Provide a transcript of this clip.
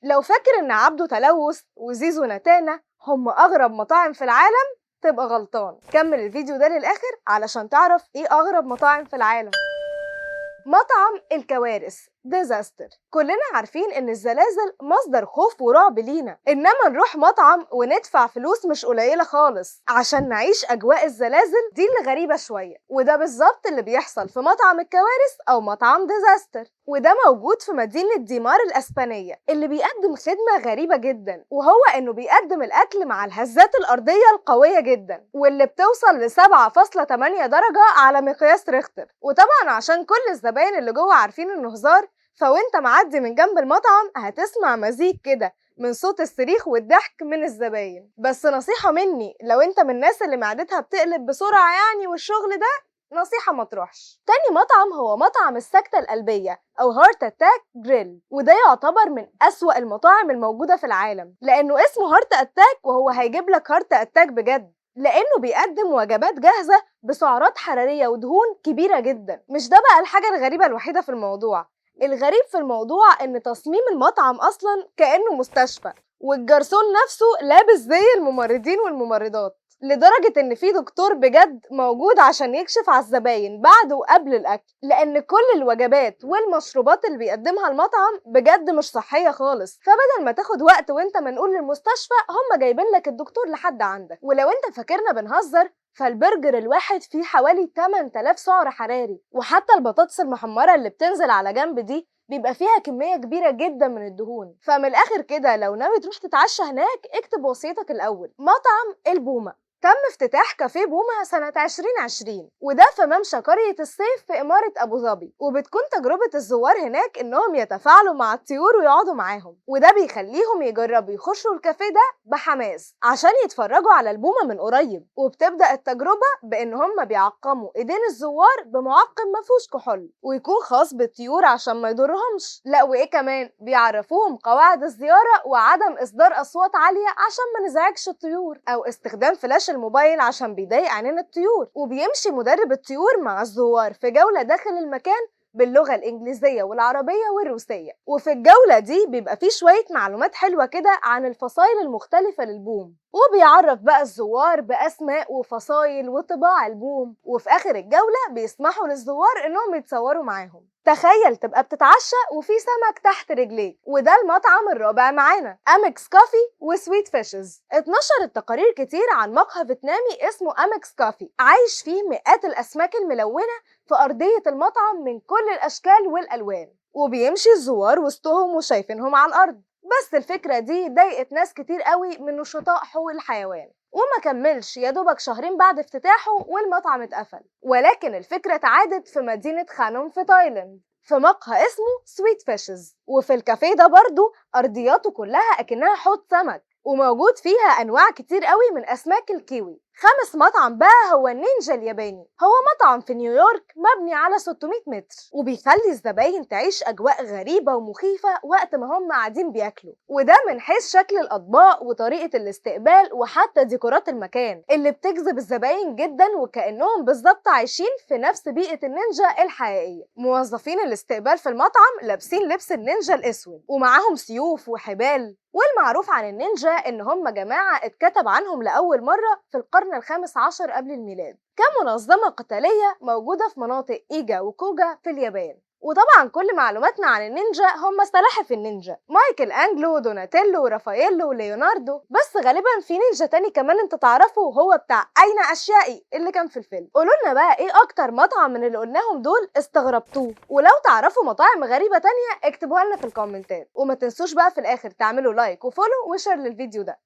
لو فاكر إن عبده تلوث وزيزو نتانة هم أغرب مطاعم في العالم تبقى غلطان. كمل الفيديو ده للآخر علشان تعرف إيه أغرب مطاعم في العالم. مطعم الكوارث Disaster. كلنا عارفين ان الزلازل مصدر خوف ورعب لينا، انما نروح مطعم وندفع فلوس مش قليلة خالص عشان نعيش اجواء الزلازل دي اللي غريبة شوية. وده بالظبط اللي بيحصل في مطعم الكوارث او مطعم Disaster، وده موجود في مدينة ديمار الاسبانية، اللي بيقدم خدمة غريبة جدا، وهو انه بيقدم الاكل مع الهزات الارضية القوية جدا واللي بتوصل ل 7.8 درجة على مقياس ريختر. وطبعا عشان كل الزباين اللي جوه عارفين انه هزار، فوانت معدي من جنب المطعم هتسمع مزيج كده من صوت الصريخ والضحك من الزباين. بس نصيحة مني، لو انت من الناس اللي معدتها بتقلب بسرعة يعني والشغل ده، نصيحة ما تروحش. تاني مطعم هو مطعم السكتة القلبية أو Heart Attack Grill، وده يعتبر من أسوأ المطاعم الموجودة في العالم، لأنه اسمه Heart Attack وهو هيجيب لك heart attack بجد، لأنه بيقدم وجبات جاهزة بسعرات حرارية ودهون كبيرة جدا. مش ده بقى الحاجة الغريبة الوحيدة في الموضوع، الغريب في الموضوع إن تصميم المطعم أصلا كأنه مستشفى، والجرسون نفسه لابس زي الممرضين والممرضات، لدرجة إن في دكتور بجد موجود عشان يكشف على الزباين بعد وقبل الأكل، لأن كل الوجبات والمشروبات اللي بيقدمها المطعم بجد مش صحية خالص. فبدل ما تاخد وقت وانت منقول للمستشفى، هم جايبين لك الدكتور لحد عندك. ولو انت فاكرنا بنهزر، فالبرجر الواحد فيه حوالي 8000 سعر حراري، وحتى البطاطس المحمرة اللي بتنزل على جنب دي بيبقى فيها كمية كبيرة جدا من الدهون. فمن الآخر كده، لو ناوي تروح تتعشى هناك اكتب وصيتك الأول. مطعم البومة. تم افتتاح كافيه بومة سنة 2020، وده في ممشى قرية الصيف في إمارة أبو ظبي، وبتكون تجربة الزوار هناك إنهم يتفاعلوا مع الطيور ويقعدوا معاهم، وده بيخليهم يجربوا يخشوا الكافيه ده بحماس عشان يتفرجوا على البومة من قريب. وبتبدأ التجربة بإن هم بيعقموا إيدين الزوار بمعقم مفهوش كحول ويكون خاص بالطيور عشان ما يضرهمش. لا وإيه كمان، بيعرفوهم قواعد الزيارة وعدم إصدار أصوات عالية عشان ما نزعجش الطيور، أو استخدام فلاش الموبايل عشان بيضايق عينين الطيور. وبيمشي مدرب الطيور مع الزوار في جولة داخل المكان باللغة الإنجليزية والعربية والروسية، وفي الجولة دي بيبقى فيه شوية معلومات حلوة كده عن الفصائل المختلفة للبوم، وبيعرف بقى الزوار بأسماء وفصائل وطباع البوم، وفي آخر الجولة بيسمحوا للزوار إنهم يتصوروا معاهم. تخيل تبقى بتتعشى وفي سمك تحت رجليك. وده المطعم الرابع معانا، Amex Coffee و Sweet Fishes. اتنشرت تقارير كتير عن مقهى فيتنامي اسمه Amex Coffee، عايش فيه مئات الأسماك الملونة في أرضية المطعم من كل الأشكال والألوان، وبيمشي الزوار وسطهم وشايفينهم على الأرض. بس الفكرة دي ضايقت ناس كتير قوي من نشطاء حقوق الحيوان، وما كملش يا دوبك شهرين بعد افتتاحه والمطعم اتقفل. ولكن الفكرة اتعادت في مدينة خانوم في تايلاند، في مقهى اسمه Sweet Fishes، وفي الكافيه ده برضو أرضياته كلها أكنها حوض سمك، وموجود فيها أنواع كتير قوي من أسماك الكيوي. خامس مطعم بقى هو النينجا الياباني، هو مطعم في نيويورك مبني على 600 متر، وبيخلي الزباين تعيش أجواء غريبة ومخيفة وقت ما هم قاعدين بياكلوا، وده من حيث شكل الأطباق وطريقة الاستقبال وحتى ديكورات المكان اللي بتجذب الزباين جدا، وكأنهم بالظبط عايشين في نفس بيئة النينجا الحقيقية. موظفين الاستقبال في المطعم لابسين لبس النينجا الأسود ومعاهم سيوف وحبال. والمعروف عن النينجا إن هم جماعة اتكتب عنهم لأول مرة في القرن الخامس عشر قبل الميلاد كمنظمة قتالية موجودة في مناطق إيجا وكوجا في اليابان. وطبعا كل معلوماتنا عن النينجا هم سلاحف النينجا، مايكل أنجلو، دوناتيلو، رافاييلو، وليوناردو. بس غالبا في نينجا تاني كمان انت تعرفه، وهو بتاع أين أشيائي اللي كان في الفيلم. قولوا لنا بقى ايه اكتر مطعم من اللي قلناهم دول استغربتوه، ولو تعرفوا مطاعم غريبة تانية اكتبوها لنا في الكومنتات. وما تنسوش بقى في الاخر تعملوا like و follow و share للفيديو ده.